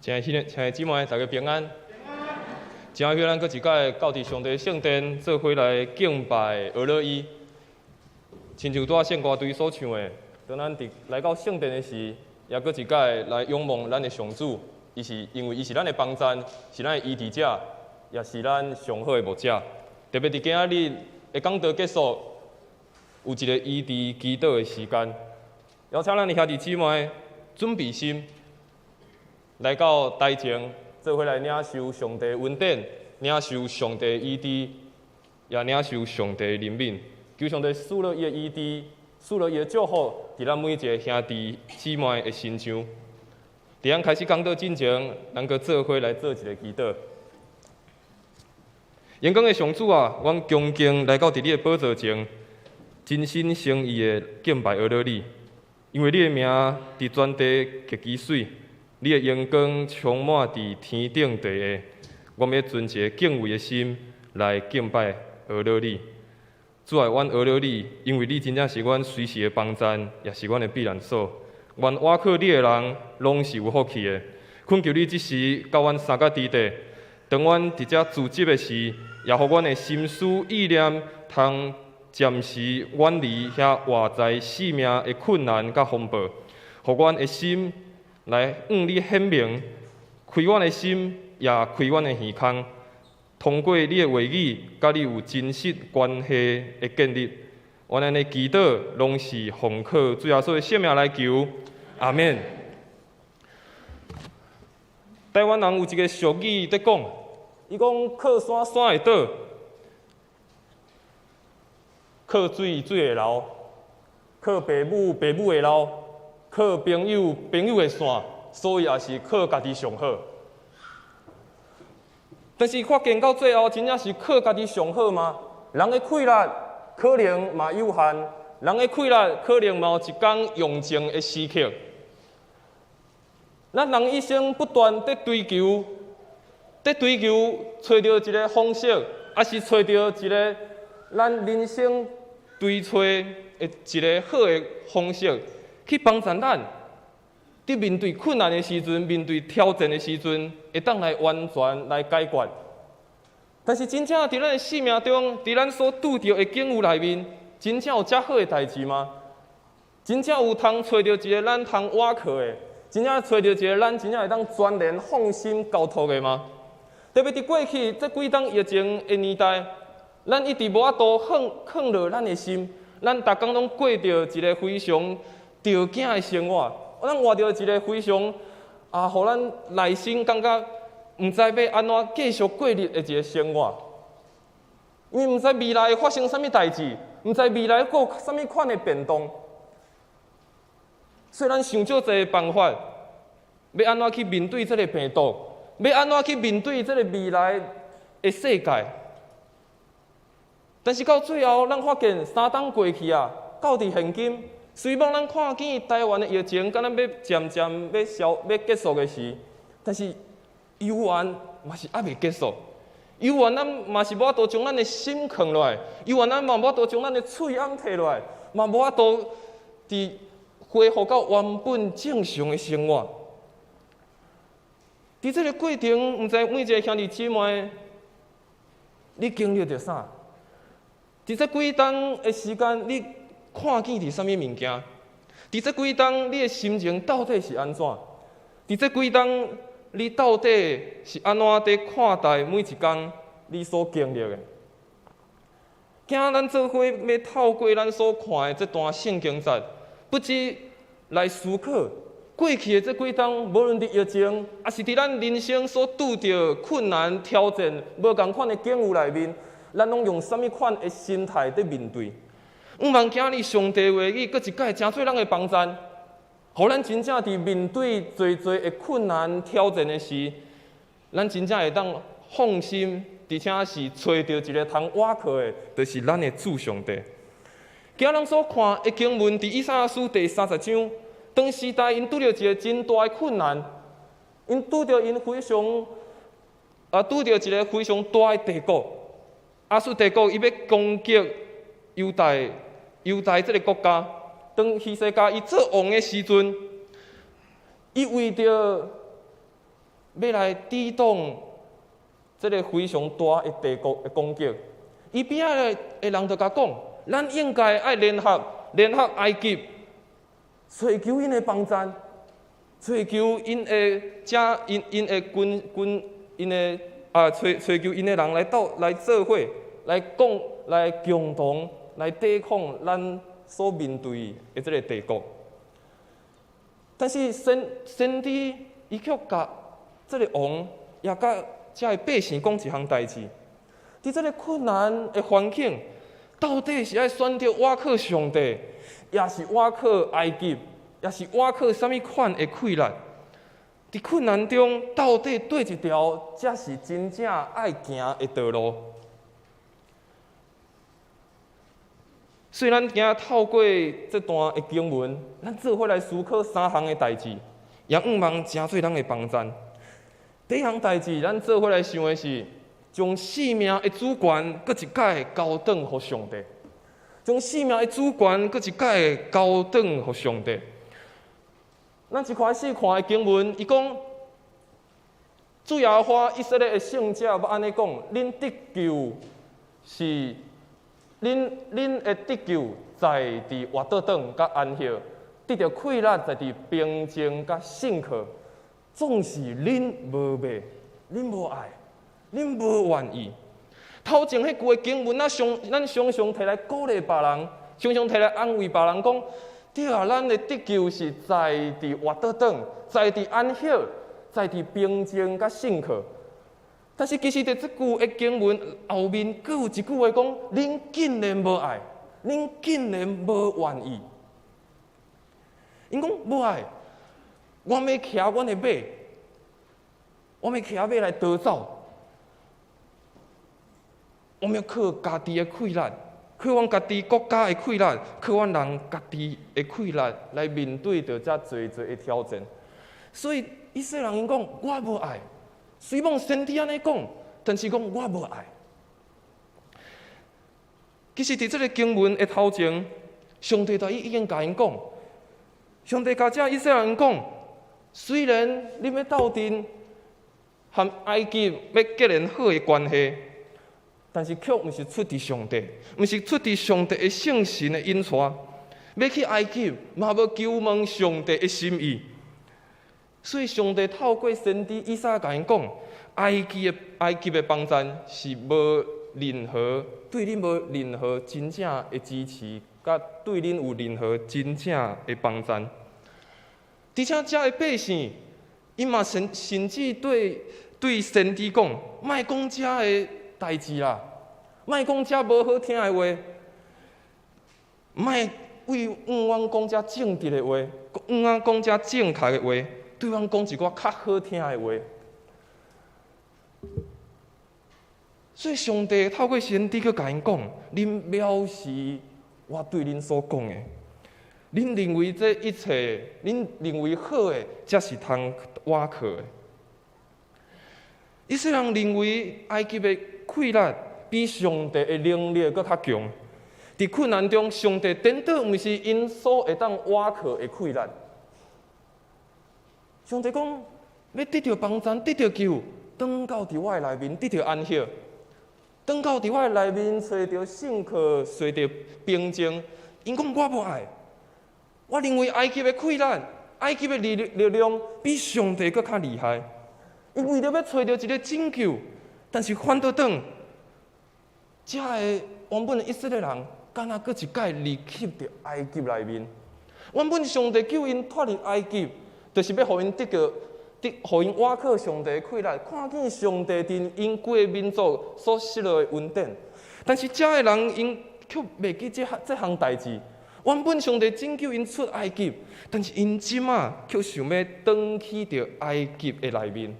親愛的兄弟姊妹，大家平安。真歡喜咱閣一擺到佇上帝聖殿做伙來敬拜阿樂伊。親像拄仔聖歌隊所唱的，當咱佇來到聖殿的時，也閣一擺來仰望咱的上主。伊是因為伊是咱的幫贊，是咱的醫治者，也是咱上好的牧者。特別佇今仔日的講道結束，有一個醫治祈禱的時間，邀請咱的兄弟姊妹準備心，來到台前，做伙來領受上帝恩典，領受上帝醫治，也領受上帝憐憫。求上帝賜落伊的醫治，賜落伊的祝福，佇咱每一个兄弟姊妹的身上。佇咱開始講道進前，咱閣做伙來做一个祈禱。榮光的上主啊，阮恭敬來到佇你的寶座前，真心誠意的敬拜阿樂你，因為你的名佇全地極其媠。你的榮光充滿佇天頂地下，我們要存一个敬畏的心來敬拜阿樂你。主啊，阮阿樂你，因為你真正是阮隨時的幫贊，也是阮的避難所。願倚靠你的人，攏是有福氣的。懇求你這時佮阮相佮佇地，當阮佇遮聚集的時，也予阮的心思意念通暫時遠離遐外在性命的困難佮風暴，予阮的心來向你顯明，開阮的心，也開阮的耳孔，通過你的話語，佮你有真實關係的建立。阮按呢祈禱，攏是奉靠主耶穌的聖名來求，阿們。台灣人有一个俗語佇講，伊講靠山山會倒，靠水水會流，靠爸母爸母會老，靠朋友朋友會散，所以也是靠家己上好。但是發現到最後，真正是靠家己上好嗎？人的氣力可能嘛有限，人的氣力可能嘛有一工用盡的時刻。咱人一生不斷佇追求，佇追求揣著一个方式，抑是揣著一个咱人生追揣的一个好的方式，去幫助咱。佇面對困難的時陣，面對挑戰的時陣，會當來完全來解決。但是真正佇咱的生命中，佇咱所拄著的境遇內面，真正有遮好的代誌嗎？真正有通揣著一个咱通倚靠的，真正揣著一个咱真正會當全然放心交託的嗎？特別佇過去這幾冬疫情的年代，咱一直無法度放放落咱的心，咱逐工攏過著一个非常著驚的生活。咱活著一个非常啊，予咱內心感覺毋知欲按怎繼續過日的一个生活，因為毋知未來會發生啥物代誌，毋知未來閣有啥物款的變動，所以咱想足濟辦法，欲按怎去面對這个病毒，欲按怎去面對這个未來的世界。但是到最後，咱發現三冬過去啊，到佇現今，雖罔咱看見台灣的疫情，敢若欲漸漸欲消、欲結束的時，但是猶原嘛是猶未結束。猶原咱嘛是無法度將咱的心囥落來，猶原咱嘛無法度將咱的喙甕提落來，嘛無法度佇恢復到原本正常的生活。佇這个過程，毋知每一个兄弟姊妹，你經歷著啥？佇這幾冬的時間，你看見著啥物物件？佇這幾冬，你的心情到底是按怎？佇這幾冬，你到底是按怎佇看待每一工你所經歷的？今仔咱做伙欲透過咱所看的這段聖經節，不止來思考過去的這幾冬，無論佇疫情，抑是佇咱人生所拄著困難挑戰、無仝款的境遇內面，咱攏用啥物款的心態佇面對？向望今日上帝話語，閣一擺成做咱的幫贊，予咱真正佇面對濟濟的困難挑戰的時，咱真正會當放心，而且是揣著一个通倚靠的，就是咱的主上帝。今仔咱所看的經文，佇以賽亞書第三十章，當時代𪜶拄著一个真大的困難，𪜶拄著𪜶非常啊，拄著一个非常大的帝國，亞述帝國，伊欲攻擊猶大，猶大這个國家。當希西家伊做王的時陣，伊為著欲來抵擋這个非常大的帝國的攻擊。伊邊仔的人就共講：咱應該愛聯合，聯合埃及，揣求𪜶的幫贊，揣求𪜶的遮𪜶𪜶的軍軍𪜶的啊，揣揣求𪜶的人來鬥來做伙，來講來共同來抵抗咱所面對的這个帝國。但是先先知伊卻共這个王也共遮个百姓講一項代誌。佇這个困難的環境，到底是愛選擇倚靠上帝，抑是倚靠埃及，抑是倚靠啥物款的氣力？佇困難中，到底佗一條才是真正愛行的道路？所以，咱今仔透過這段的經文，咱做伙來思考三項的代誌，也向望成做咱的幫贊。第一項代誌，咱做伙來想的是，將性命的主權閣一擺交轉予上帝，將性命的主權閣一擺交轉予上帝。咱一開始看的經文，伊講，主耶和華以色列的聖者欲按呢講，恁得救是。恁恁的得救在佇活倒轉佮安息，得著氣力在佇平靜佮信靠，總是恁無欲，恁無愛，恁無願意。頭前彼句的經文，咱常咱常常提來鼓勵別人，常常提來安慰別人，講對啊，咱的得救是在佇活倒轉，在佇安息，在佇平靜佮信靠。但是其實佇這句的經文後面，閣有一句話講：恁竟然無愛，恁竟然無願意。𪜶講無愛，我欲騎阮的馬，我欲騎馬來逃走，我欲靠家己的氣力，靠阮家己國家的氣力，靠阮人家己的氣力來面對著遮濟濟的挑戰。所以以色列人𪜶講：我無愛。雖罔先知按呢講，但是講我無愛。其實佇這个經文的頭前，上帝就已經共𪜶講，上帝共遮以色列人講，雖然恁欲鬥陣和埃及欲結連好的關係，但是卻毋是出佇上帝，毋是出佇上帝的聖神的引帶，欲去埃及嘛無求問上帝的心意。所以，上帝透過先知以賽亞共𪜶講，埃及的埃及的幫贊是無任何對恁無任何真正的支持，佮對恁有任何真正的幫贊。而且，遮的百姓，𪜶嘛甚甚至對對先知講，莫講遮的代誌啦，莫講遮無好聽的話，莫對阮講遮正直的話，向阮講遮正確的話。對阮講一寡較好聽的話，所以上帝透過先知閣共𪜶講：恁藐視我對恁所講的，恁認為這一切，恁認為好的，才是通倚靠的。以色列人認為埃及的氣力比上帝的能力閣較強，佇困難中，上帝顛倒毋是𪜶所會當倚靠的氣力。上帝講，欲得著幫贊，得著救，轉到佇我的內面，得著安息，轉到佇我的內面，揣著信靠，揣著平靜。𪜶講我無愛，我認為埃及的氣力、埃及的力力量比上帝閣較厲害。𪜶為著欲揣著一个拯救，但是反倒轉，遮个原本的以色列人，敢若閣一擺入去佇埃及內面。原本上帝救𪜶脫離埃及。就是欲予𪜶得著，得予𪜶倚靠上帝的氣力，看見上帝佇𪜶規个民族所施落的恩典。但是遮的人𪜶卻袂記這項這項代誌。原本上帝拯救𪜶出埃及，但是𪜶這馬卻想欲轉去著埃及的內面。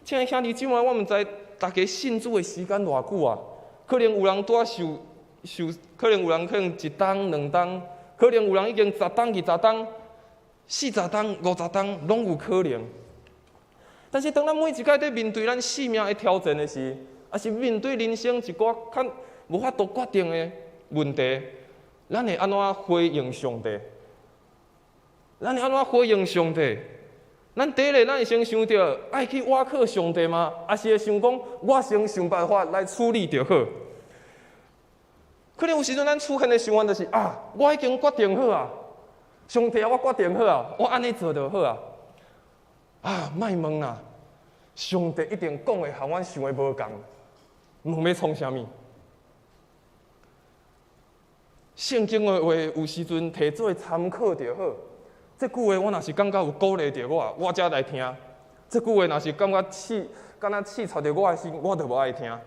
親愛兄弟姊妹，我毋知大家信主的時間偌久啊？可能有人拄仔受受，可能有人可能一冬兩冬，可能有人已經十冬二十冬。40冬、50冬，攏有可能。但是，當咱每一擺佇面對咱性命的挑戰的時，抑是面對人生一寡較無法度決定的問題，咱會按怎回應上帝？咱會按怎回應上帝？咱第一个，咱會先想著愛去倚靠上帝嗎？抑是會想講，我先想辦法來處理就好？可能有時陣咱出現的想法就是啊，我已經決定好啊，上帝啊，我決定好啊，我按呢做就好啊。啊，莫問啦，上帝一定講的和阮想的無仝，問欲創啥物？聖經的話有時陣提做參考就好。這句話我若是感覺有鼓勵著我，我才來聽。這句話若是感覺刺，敢若刺插著我的心，我就無愛聽。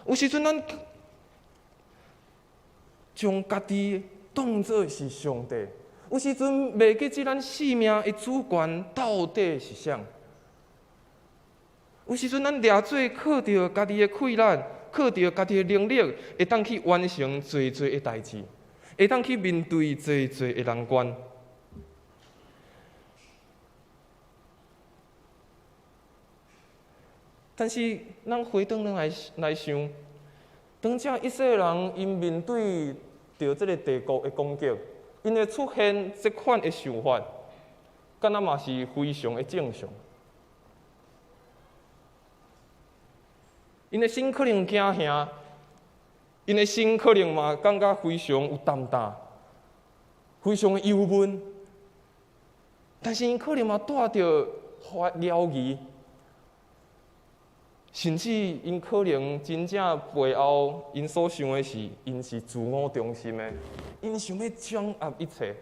有時陣咱將家己當做是上帝，有時陣袂記得咱生命的主權到底是啥。有時陣咱掠做靠著家己的氣力，靠著家己的能力，會當去完成濟濟的代誌。會當去面對濟濟的難關，但是咱回轉來來想，當這以色列人𪜶面對著這个帝國的攻擊，𪜶會出現這款的想法，敢若嘛是非常的正常。𪜶的心可能驚嚇。𪜶的心可能嘛感覺非常有擔擔，非常的憂悶，但是𪜶可能嘛帶著懷疑，甚至𪜶可能真正背後𪜶所想的是，𪜶是自我中心的，𪜶想欲掌握一切。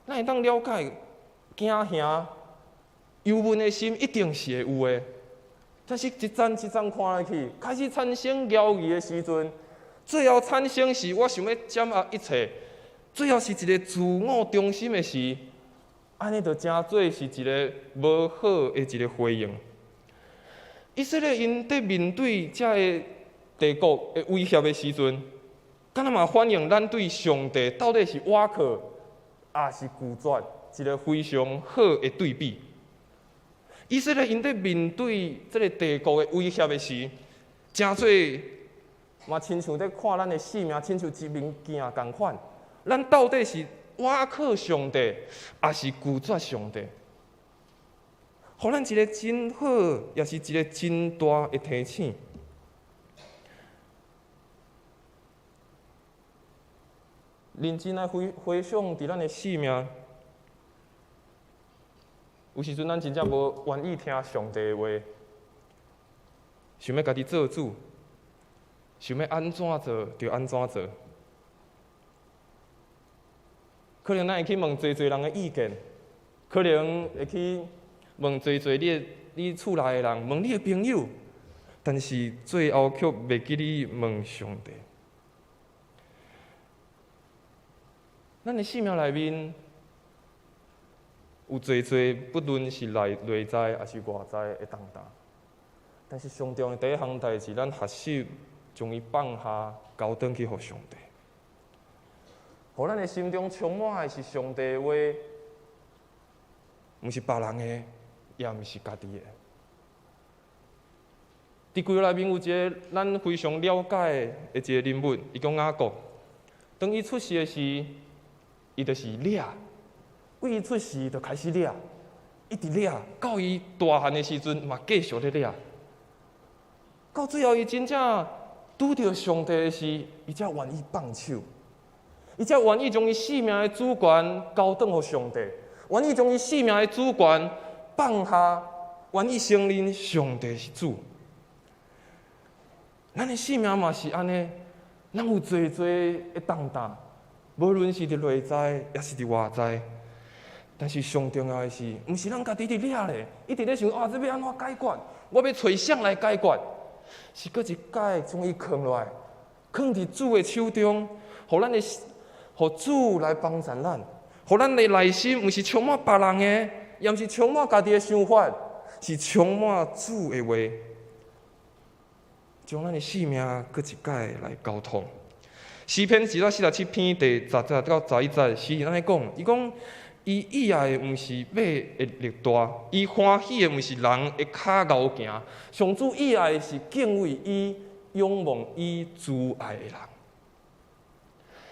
咱會當了解驚嚇、憂悶的心一定是會有的。但是，一層一層看落去，開始產生猶疑的時陣，最後產生是我想欲掌握一切，最後是一個自我中心的時，按呢就成做是一個無好的一個回應。以色列𪜶佇面對這个帝國的威脅的時陣，敢若嘛反映咱對上帝到底是倚靠，抑是拒絕，一個非常好的對比。以色列𪜶佇面對這个帝國的威脅的時，誠濟嘛親像佇看咱的生命，親像一面鏡仝款。咱到底是倚靠上帝，抑是拒絕上帝？予咱一个真好，也是一个真大的提醒。認真來回回想佇咱的生命。有時陣咱真正無願意聽上帝的話，想欲家己做主，想欲按怎做就按怎做。可能咱會去問濟濟人的意見，可能會去問濟濟你的你厝內的人，問你的朋友，但是最後卻袂記得問上帝。咱的生命內面，有濟濟，不論是內內在抑是外在的重擔，但是上重要的第一項代誌，咱學習將伊放下，交轉去予上帝。予咱的心中充滿的是上帝的話，毋是別人的，也毋是家己的。佇舊約內面有一个咱非常了解的一个人物，伊叫雅各。當伊出世的時，伊就是掠。為伊出世就開始掠，一直掠，到伊大漢的時陣嘛繼續咧掠。到最後，伊真正拄著上帝的時，伊才願意放手，伊才願意將伊生命的主權交轉予上帝，願意將伊生命的主權放下，願意承認上帝是主。咱的生命嘛是按呢，咱有濟濟的重擔，無論是佇內在，抑是佇外在。但是上重要的是，毋是咱家己佇掠咧，一直咧想啊，這欲按怎解決？我欲揣誰來解決？是閣一擺將伊囥落來，囥佇主的手中，予咱的，予主來幫助咱，予咱的內心毋是充滿別人的，也毋是充滿家己的想法，是充滿主的話，將咱的生命閣一擺來交託。詩篇147篇第10節到11節，詩人按呢講，伊講。伊喜愛的毋是馬的力大，伊歡喜的毋是人的跤𠢕行。上主喜愛的是敬畏伊、仰望伊慈愛的人。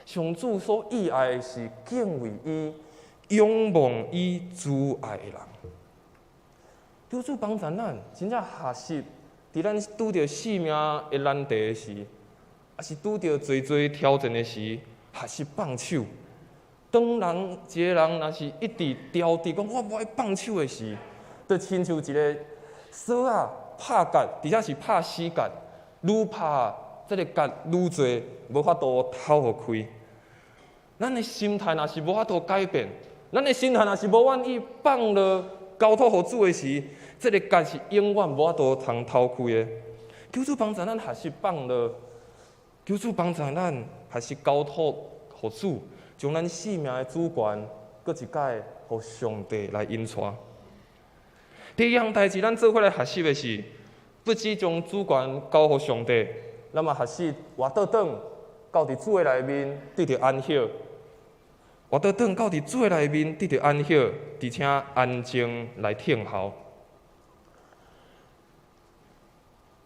上主所喜愛的是敬畏伊、仰望伊慈愛的人。求主幫助咱，真正學習，佇咱拄著性命的難題時，抑是拄著濟濟挑戰的時，學習放手。當人一个人若是一直挑剔講我無愛放手的時，就親像一个索仔拍結，而且是拍死結，愈拍這个結愈濟，無法度透予開。咱的心態若是無法度改變，咱的心態若是無願意放落交託予主的時，這个結是永遠無法度通透開的。求主幫助咱學習放落，求主幫助咱學習交託予主，將咱性命的主權，閣一擺予上帝來引帶。第二項代誌，咱做伙來學習的是，不只將主權交予上帝，咱嘛學習活倒轉到佇主的內面得著安息。活倒轉到佇主的內面得著安息，而且安靜來等候。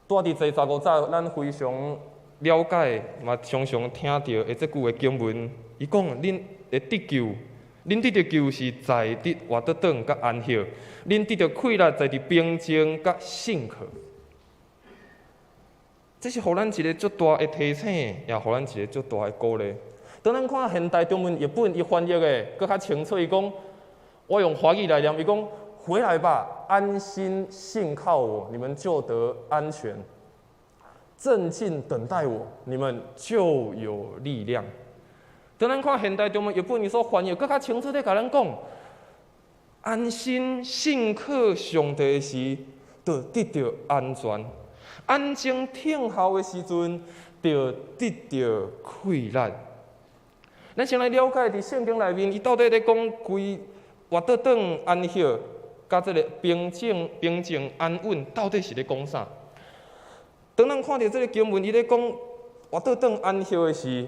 蹛佇第15節，咱非常了解，嘛常常聽著的這句的經文，伊講：恁會得救，恁得著救是在佇活倒轉佮安息，恁得著氣力在佇平靜佮信靠。這是予咱一个足大的提醒，也予咱一个足大的鼓勵。當咱看現代中文譯本，伊翻譯的閣較清楚，伊講，我用華語來念，伊講：回來吧，安心信靠我，你們就得安全；鎮靜等待我，你們就有力量。當咱看現代中文譯本，伊所翻譯閣較清楚，咧共咱講，安心信靠上帝的時，就得著安全；安靜等候的時陣，就得著氣力。咱先來了解，佇聖經內面，伊到底咧講歸活倒轉安息，佮這个平靜、平靜安穩，到底是咧講啥？當咱看著這个經文，伊咧講活倒轉安息的時，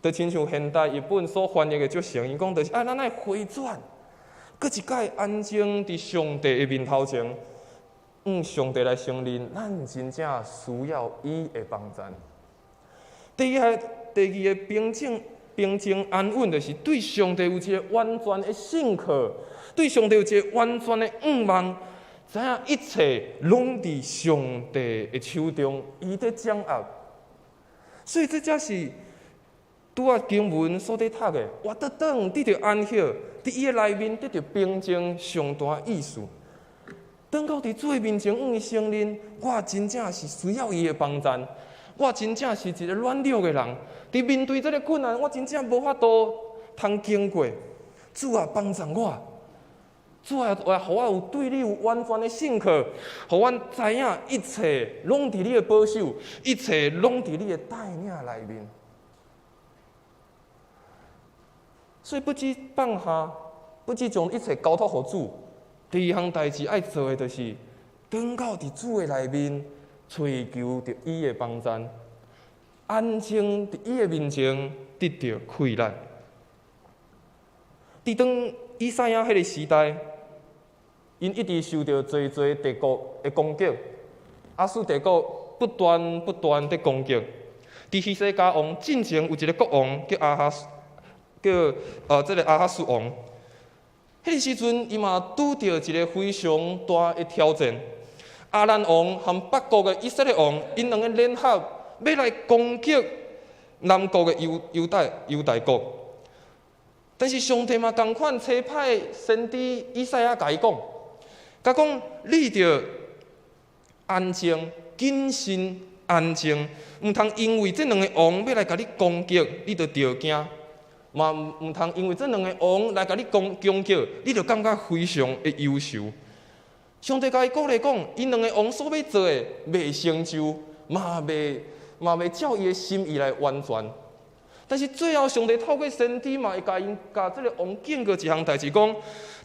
就親像現代譯本所翻譯的足成，伊講就是啊，咱愛回轉，閣一擺安靜佇上帝的面頭前，向上帝來承認，咱真正需要伊的幫助。第二個，第二个平靜。平靜安穩，就是對上帝有一个完全的信靠，對上帝有一个完全的向望，知影一切攏佇上帝的手中，伊佇掌握。所以這才是拄仔經文所佇讀的，活倒轉得著安息，佇伊的內面得著平靜上大意思。轉到佇主的面前，向伊承認，我真正是需要伊的幫助。我真正是一个軟弱的人，佇面對這个困難，我真正無法度通經過。主啊，幫助我！主啊，予我有對你有完全的信靠，予阮知影一切攏佇你的保守，一切攏佇你的帶領內面。所以不只放下，不只將一切交託予主，第二項代誌愛做的就是，轉到佇主的內面。追求著伊的幫助，安靜佇伊的面前得著氣力。佇當以賽亞彼个時代，𪜶一直受著濟濟敵國的攻擊，亞述帝國不斷不斷佇攻擊。佇希西家王進前有一个國王叫亞哈，叫這个亞哈斯王。彼个時陣，伊嘛拄著一个非常大的挑戰。亞蘭王和北國的以色列王，𪜶兩个聯合，欲來攻擊南國的猶猶大猶大國。但是上帝嘛仝款差派先知以賽亞共伊講，共講你著安靜、謹慎、安靜，毋通因為這兩个王欲來共你攻擊，你就著驚；嘛毋通因為這兩个王來共你攻攻擊，你就感覺非常的憂愁。上帝共伊鼓勵講，𪜶兩个王所欲做的袂成就，嘛袂嘛袂照伊的心意來完全。但是最後，上帝透過先知嘛，會共𪜶共這个王警告一項代誌，講：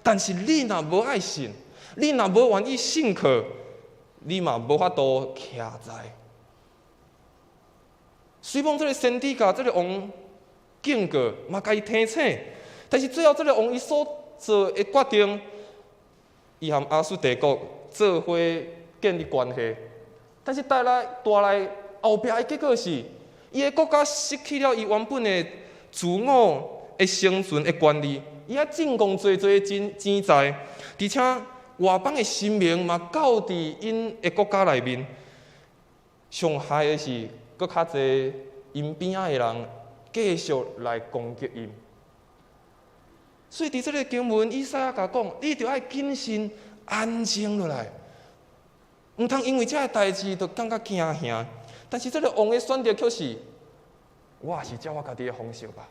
但是你若無愛信，你若無願意信靠，你嘛無法度徛在。雖罔這个先知共這个王警告，嘛共伊提醒，但是最後這个王伊所做的決定。伊和亞述帝國做伙建立關係，但是帶來帶來後壁的結果是，伊的國家失去了伊原本的自我的生存的權利，伊愛進貢濟濟錢錢財，而且外邦的神明嘛，到佇𪜶的國家內面。上害的是，閣較濟𪜶邊仔的人繼續來攻擊𪜶。所以佇這个經文，以賽亞共講，你著愛謹慎安靜落來，毋通因為這个代誌就感覺驚嚇。但是這个王的選擇卻是，我也是照我家己的方式吧，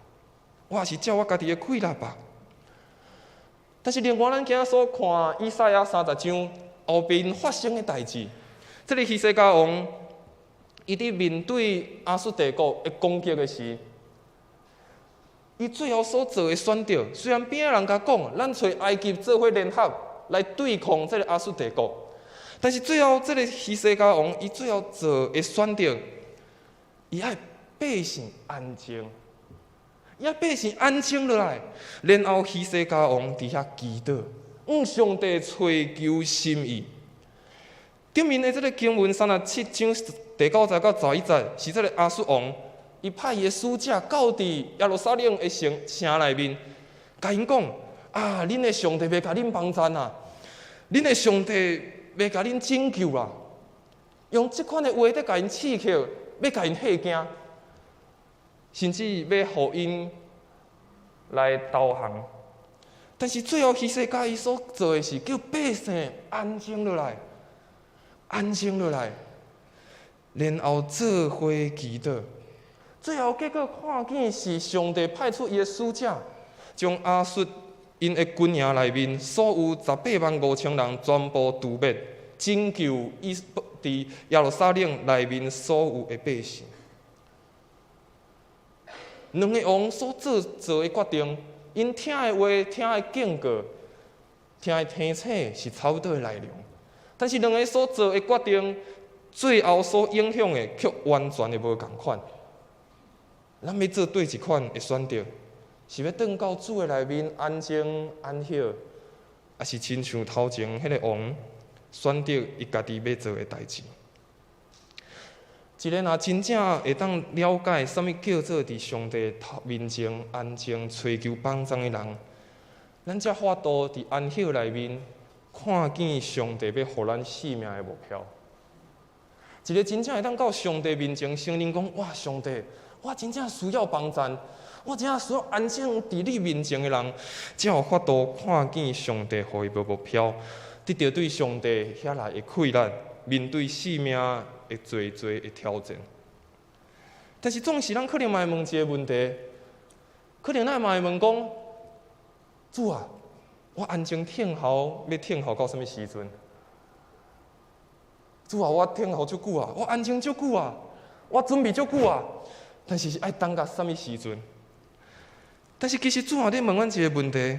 我也是照我家己的氣力吧。但是另外，咱今仔所看以賽亞三十章後邊發生的代誌，這个希西家王，伊佇面對亞述帝國的攻擊的時，伊最後所做的選擇，雖然邊仔人共講，咱揣埃及做伙聯合來對抗這个亞述帝國，但是最後這个希西家王，伊最後做的選擇，伊愛百姓安靜，伊愛百姓安靜落來，然後希西家王佇遐祈禱，向上帝揣求心意。頂面的這个經文37章第9節到11節，是這个亞述王，伊派伊的使者到佇耶路撒冷的城城內面，共𪜶講：啊，恁的上帝欲共恁幫贊啊！恁的上帝欲共恁拯救啊！用這款的話佇共𪜶刺激，欲共𪜶嚇驚，甚至欲予𪜶來投降。但是最後希西家伊所做的是叫百姓安靜落來，安靜落來，然後做伙祈禱。最後結果看見是上帝派出伊的使者，將亞述𪜶的軍營內面所有185,000人全部誅滅，拯救伊佇耶路撒冷內面所有的百姓。兩个王所做做的決定，𪜶聽的話、聽的警告、聽的提醒是差不多的內容，但是兩个所做的決定，最後所影響的卻完全的無仝款。咱欲做佗一款的選擇，是欲轉到主的內面安靜安歇，抑是親像頭前彼个王選擇伊家己欲做的代誌？一个若真正會當了解啥物叫做佇上帝面前安靜揣求幫助的人，咱才法度佇安歇內面看見上帝欲予咱性命的目標。一个真正會當到上帝面前承認講：哇，上帝，我真正需要幫贊，我真正需要安靜佇你面前的人，才有法度看見上帝予伊的目標，得著對上帝遐來的氣力，面對性命的濟濟的挑戰。但是總是咱可能嘛會問一个問題，可能咱嘛會問講：主啊，我安靜等候，欲等候到啥物時陣？主啊，我等候足久啊，我安靜足久啊，我準備足久啊，但是是愛等到啥物時陣？但是其實主啊，咧問阮一个問題：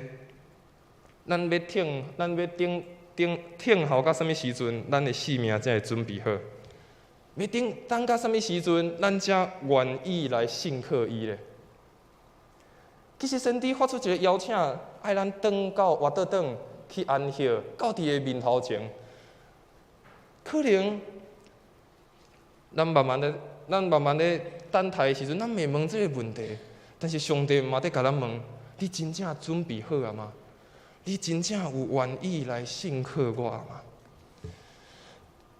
咱欲等，咱欲等等等候到啥物時陣，咱的性命才會準備好？欲等等到啥物時陣，咱才願意來信靠伊咧？其實先知發出一个邀請，愛咱轉到活倒轉去安歇，到伊的面頭前。可能咱慢慢的，咱慢慢咧等待的時陣，咱會問這个問題。但是上帝嘛佇共咱問：你真正準備好啊嗎？你真正有願意來信靠我嗎？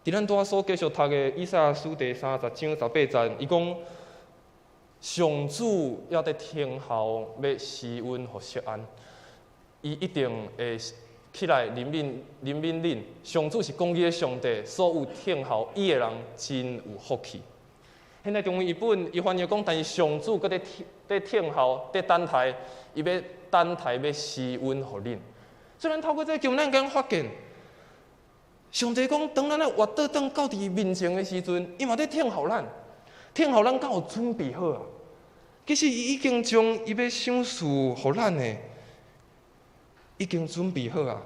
佇咱拄仔所繼續讀的以賽亞書第30章18節，伊講：上主猶佇等候，欲施恩予錫安，伊一定會起來憐憫憐憫恁。上主是公義的上帝，所有等候伊的人真有福氣。現代中文譯本伊翻譯講，但是上主閣佇等候，佇等待，伊欲等待欲施恩予恁。雖然透過這個經文，咱敢發現，上帝講，當咱來活倒轉到伊面前的時陣，伊嘛佇等候咱，等候咱敢有準備好啊？其實伊已經將伊欲賞賜予咱的，已經準備好啊。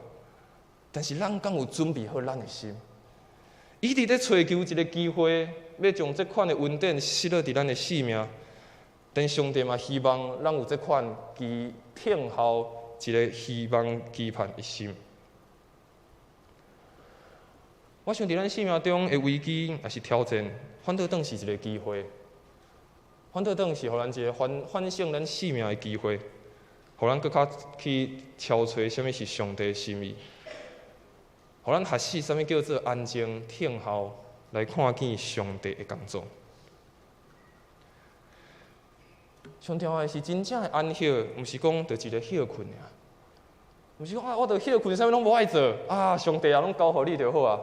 但是咱敢有準備好咱的心？伊佇咧揣求一个機會，欲將這款的恩典施落佇咱的性命。但上帝嘛希望咱有這款期等候一个希望期盼的心。我想佇咱生命中的危機抑是挑戰，反倒當是一个機會。反倒轉是予咱一個反省咱生命的機會，予咱閣較去敲揣啥物是上帝的心意，予咱學習啥物叫做安靜聽候來看見上帝的工作。上重要的是真正的安息，毋是講就一个歇睏爾，毋是講啊，我著歇睏，啥物攏無愛做啊，上帝啊，攏交予你就好啊。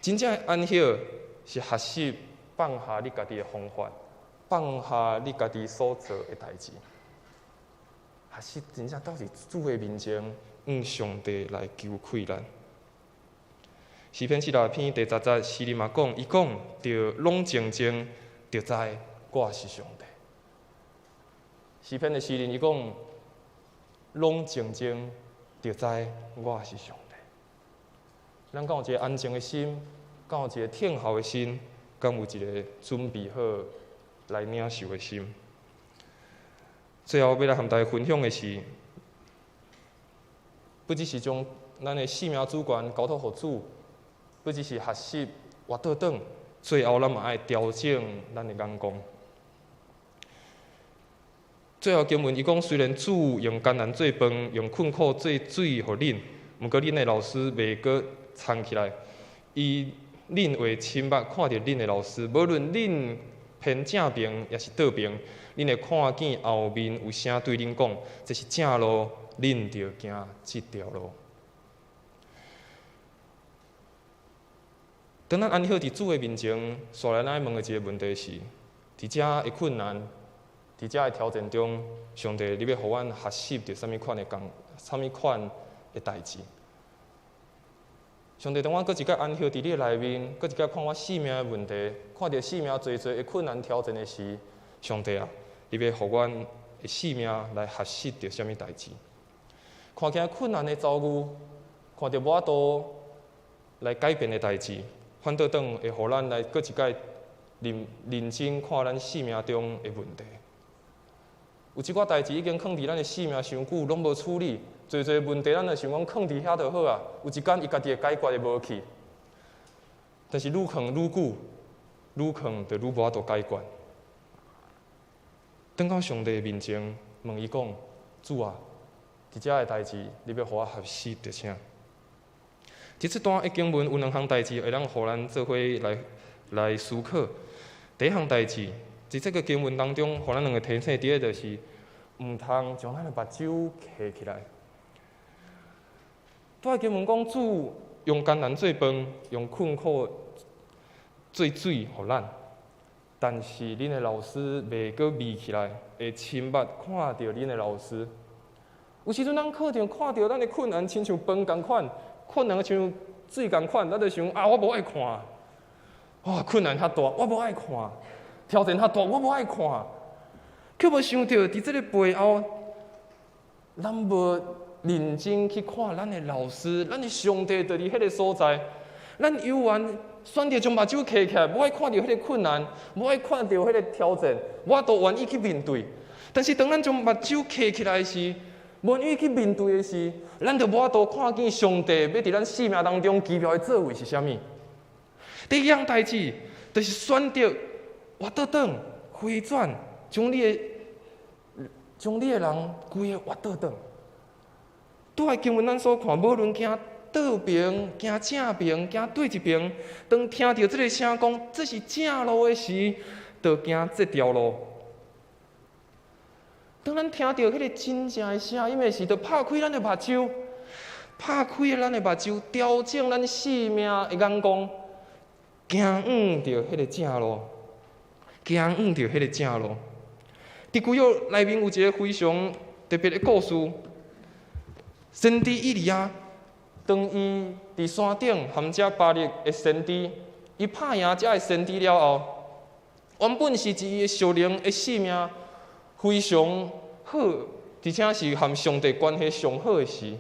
真正的安息是學習放下你家己的方法，放下你家己所做的代誌，學習真正倒佇主的面前，向上帝來求開咱。詩篇46篇第10節，詩人嘛講，伊講著攏靜靜，就知我是上帝。詩篇的詩人伊講，攏靜靜，就知我是上帝。咱敢有一个安靜的心，敢有一个聽候的心，敢有一个準備好來領受的心。最後欲來和大家分享的是，不只是將咱的生命主權交託予主，不只是學習活倒轉，最後咱嘛愛調整咱的眼光。最後經文伊講，雖然主用艱難做飯，用困苦做水予恁，毋過恁的老師袂閣藏起來。伊恁會親目看著恁的老師，無論恁偏正爿抑是倒爿，恁會看見後面有聲對恁講，這是正路，恁著行這條路。當咱安息佇主的面前，紲來咱愛問的一个問題是：佇遮的困難，佇遮的挑戰中，上帝，你欲予阮學習著啥物款的工，啥物款的代誌？上帝，當我閣一擺安息佇你的內面，閣一擺看我生命的問題，看著生命濟濟的困難挑戰的時，上帝啊，你欲予阮的生命來學習著啥物代誌？看見困難的遭遇，看著無法度來改變的代誌，反倒轉會予咱來閣一擺認真看咱生命中的問題。有一寡代誌已經囥佇咱的生命傷久，攏無處理，濟濟問題咱就想講囥佇遐就好啊。有一工伊家己會解決會無去，但是愈囥愈久，愈囥就愈無法度解決。轉到上帝面前，問伊講：主啊，佇遮的代誌，你欲予我學習著啥？佇這段的經文有兩項代誌會當予咱做伙來思考。第一項代誌，佇這个經文當中，予咱兩个提醒，第一就是，毋通將咱的目睭閉起來。拄仔經文講，主用艱難做飯，用困苦做水予咱，但是恁的老師袂閣覕起來，會親目看著恁的老師。有時陣咱可能看著咱的困難，親像飯仝款，困難親像水仝款，咱就想啊，我無愛看。哇，困難遐大，我無愛看；挑戰遐大，我無愛看。卻無想著，佇這个背後，咱無認真去看咱的老師，咱的上帝就佇彼个所在。咱猶原選擇將目睭閉起來，無愛看著彼个困難，無愛看著彼个挑戰，無法度願意去面對。但是當咱將目睭閉起來時，無願意去面對的時，咱就無法度看見上帝欲佇咱生命當中奇妙的作為是啥物。第二項代誌，就是選擇活倒轉、回轉，將你的人規个活倒轉。拄仔經文咱所看，無論行倒爿、行正爿、行對一爿，當聽著這个聲講這是正路的時，就行這條路。當咱聽著彼个真正的聲音的時，就拍開咱的目睭，拍開咱的目睭，調整咱生命的眼光，行往著彼个正路，行往著彼个正路。佇舊約內面有一个非常特別的故事，先知以利亞，當伊佇山頂含遮巴力的先知，伊拍贏遮的先知了後，原本是伊的屬靈的生命非常好，而且是和上帝關係上好的時。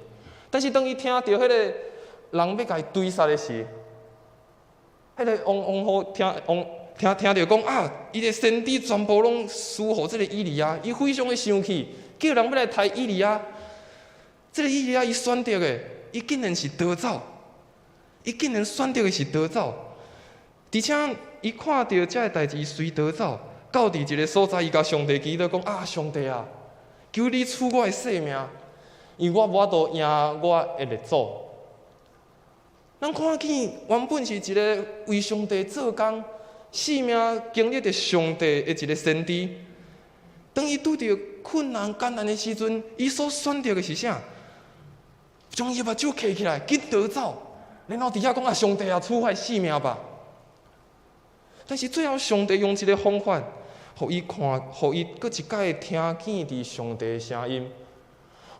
但是當伊聽著彼個人欲共伊追殺的時，彼个王王后聽王聽聽著講啊，伊的先知全部攏輸予這个以利亞，伊非常的生氣，叫人欲來刣以利亞。這个以利亞伊選擇的，伊竟然是逃走，伊竟然選擇的是逃走，而且伊看著這个代誌隨逃走，到佇一个所在，伊共上帝祈禱講：啊，上帝啊，求你取我的性命，因為我無法度贏我的列祖。咱看見原本是一个為上帝做工、性命經歷著上帝的一个先知，當伊拄著困難艱難的時陣，伊所選擇的是啥？將伊目睭揢起來，緊逃走，然後佇遐講啊，上帝啊，取我的性命吧。但是最後，上帝用一个方法，予伊看，予伊閣一擺聽見佇上帝的聲音，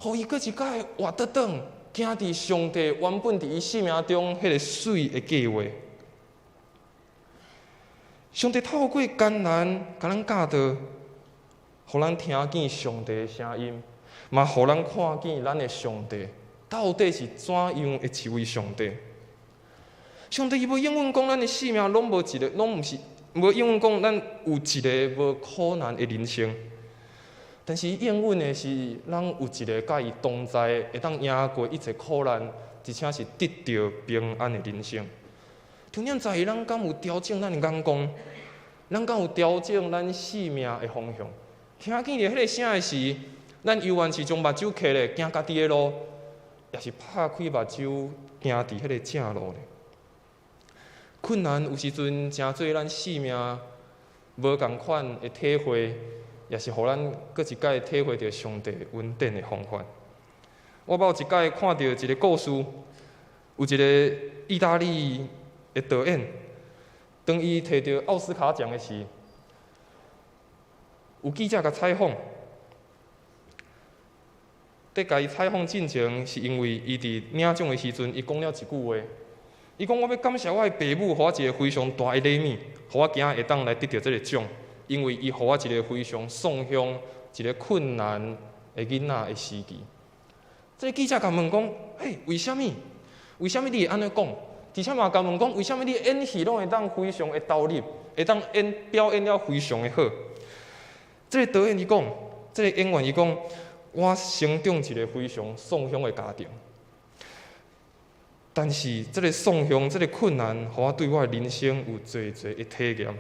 予伊閣一擺活倒轉，行佇上帝原本佇伊生命中彼个媠的計劃。上帝透過艱難，共咱教導，予咱聽見上帝的聲音，嘛予咱看見咱的上帝到底是怎樣的一位上帝。上帝伊無應允講咱的生命攏無一个，攏毋是無應允講咱有一个無苦難的人生。但是應允的是，咱有一个佮伊同在，會當贏過一切苦難，而且是得著平安的人生。重點在於咱敢有調整咱的眼光，咱敢有調整咱生命的方向。聽見著彼个聲的時，咱猶原是將目睭揢咧行家己的路，抑是拍開目睭行佇彼个正路咧？困難有時陣成做咱生命無仝款的體會，也是予咱閣一擺體會著上帝恩典的方法。我捌有一擺看著一个故事，有一个意大利的導演，當伊摕著奧斯卡獎的時，有記者共採訪。佇共伊採訪進前，是因為伊佇領獎的時陣，伊講了一句話。伊講：我欲感謝我的爸母，予我一个非常大的禮物，予我今仔會當來得著這个獎。因為伊予我一个非常喪向、一个困難的囡仔的時期。這个記者共問講：嘿，為啥物？為啥物你會按呢講？而且嘛，共問講，為啥物你演戲攏會當非常的投入，會當演表演了非常的好？這个導演伊講，這个演員伊講，我生長一个非常喪向的家庭，但是這个喪向、這个困難，予我對我的人生有濟濟的體驗。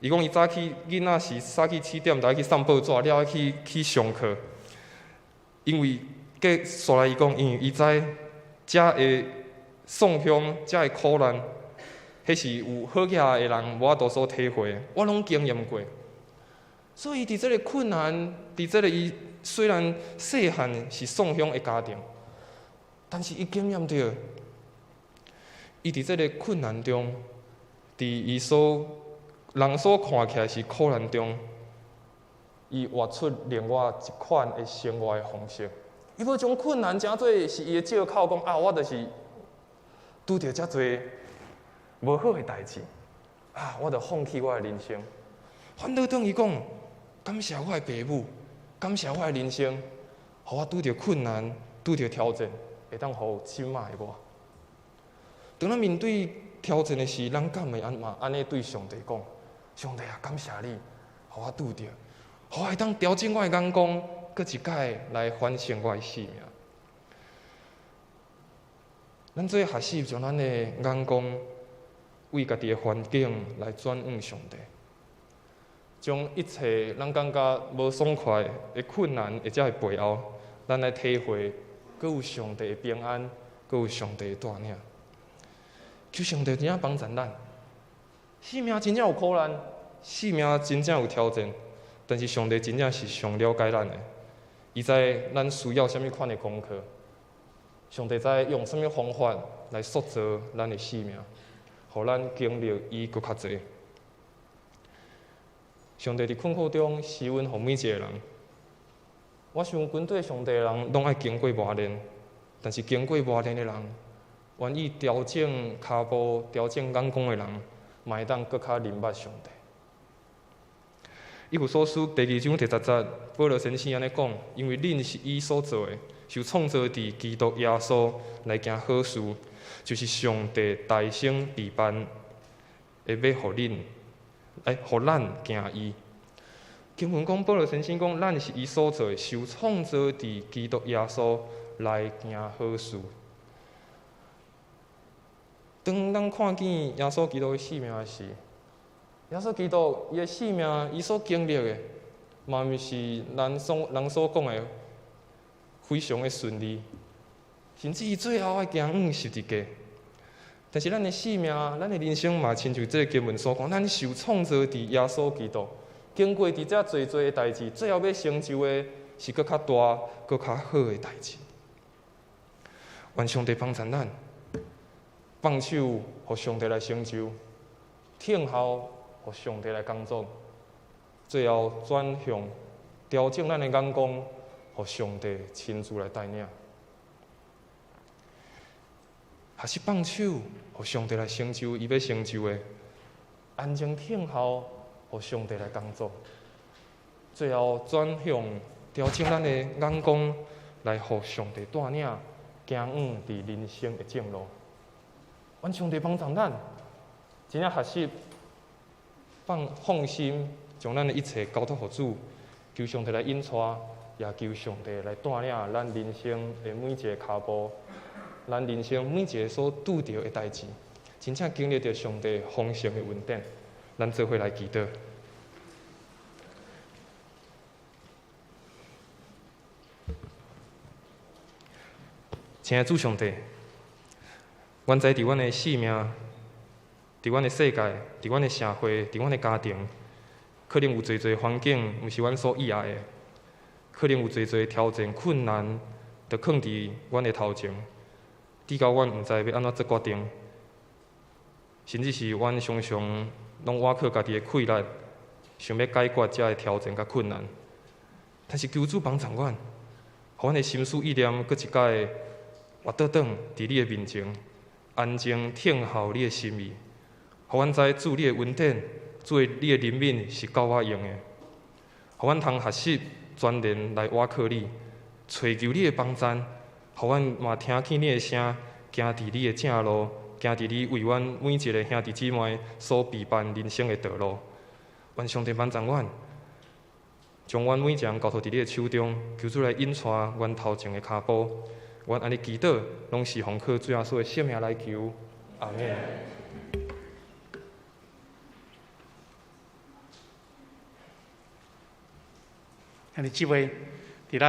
伊講伊早起囡仔時早起7點就愛去送報紙，了愛去上課。因為過煞來伊講，因為伊知遮的喪向、遮的苦難，彼是有好額的人無法度所體會的，我攏經驗過。所以佇這个困難，佇這个伊雖然細漢是喪向的家庭，但是伊經驗著，伊佇這个困難中，佇伊所人所看起來是苦難中，伊活出另外一款的生活的方式。伊無將困難成做是伊的借口，講啊，我就是拄著遮濟無好的代誌，啊，我就放棄我的人生。反倒轉伊講，感謝我的爸母，感謝我的人生，予我拄著困難、拄著挑戰，會當予這擺的我。當咱面對挑戰的時，咱敢會按嘛按呢對上帝講：上帝啊，感謝你，予我拄著，予我會當調整我的眼光，閣一擺來反省我的生命。咱做學習將咱的眼光為家己的環境來轉向上帝，將一切咱感覺無爽快的困難或者是背後，咱來體會，閣有上帝的平安，閣有上帝的帶領。求上帝真正幫助咱，生命真正有苦難，生命真正有挑戰，但是上帝真正是上了解咱的，伊知咱需要啥物款的功課，上帝知用啥物方法來塑造咱的生命，予咱經歷伊閣較濟。上帝佇困苦中施恩予每一个人。我想跟綴上帝的人，攏愛經過磨練，但是經過磨練的人，願意調整跤步、調整眼光的人，嘛會當閣較認捌上帝。以弗所書第二章第十節，保羅先生按呢講：因為恁是伊所造的，受創造佇基督耶穌來行好事，就是上帝大先備辦的，欲予恁，來予咱行伊。經文講，保羅先生講，咱是伊所造的，受創造佇基督耶穌來行好事。當咱看見耶穌基督的生命時，耶穌基督伊的性命，伊所經歷的，嘛毋是咱所人所講的非常的順利，甚至伊最後愛行往十字架。但是咱的性命，咱的人生嘛，親像這个經文所講，咱受創造佇耶穌基督，經過佇遮濟濟的代誌，最後欲成就的是閣較大、閣較好的代誌。願上帝幫助咱，放手予上帝來成就，聽候予上帝來工作，最後轉向調整咱的眼光，予上帝親自來帶領。還是放手予上帝來成就伊欲成就的，安靜聽候予上帝來工作，最後轉向調整咱的眼光，來予上帝帶領行往佇人生的正路。願上帝幫助咱，真正學習放心，將咱的一切交託予主，求上帝來引帶，也求上帝來帶領咱人生的每一个跤步，咱人生每一个所拄著的代誌，真正經歷著上帝豐盛的恩典，咱做伙來祈禱。親愛的主上帝，阮知佇阮的性命，佇阮的世界，佇阮的社會，佇阮的家庭，可能有濟濟環境毋是阮所意愛的，可能有濟濟挑戰困難，都囥佇阮的頭前，至到阮毋知欲按怎做決定，甚至是阮常常攏倚靠家己的氣力，想欲解決遮的挑戰佮困難。但是求主幫助阮，予阮的心思意念閣一擺活倒轉佇你的面前，安靜聽候你的心意，予阮知主你的恩典，主你的憐憫是夠我用的，予阮通學習全然來倚靠你，揣求你的幫贊，予阮嘛聽見你的聲，行佇你的正路，行佇你為阮每一个兄弟姊妹所備辦人生的道路。願上帝幫助阮，將阮每一个人交託佇你的手中，求主來引帶阮頭前的跤步。阮按呢祈禱，攏是奉靠主耶穌的聖名來求，阿們。兄弟姊妹，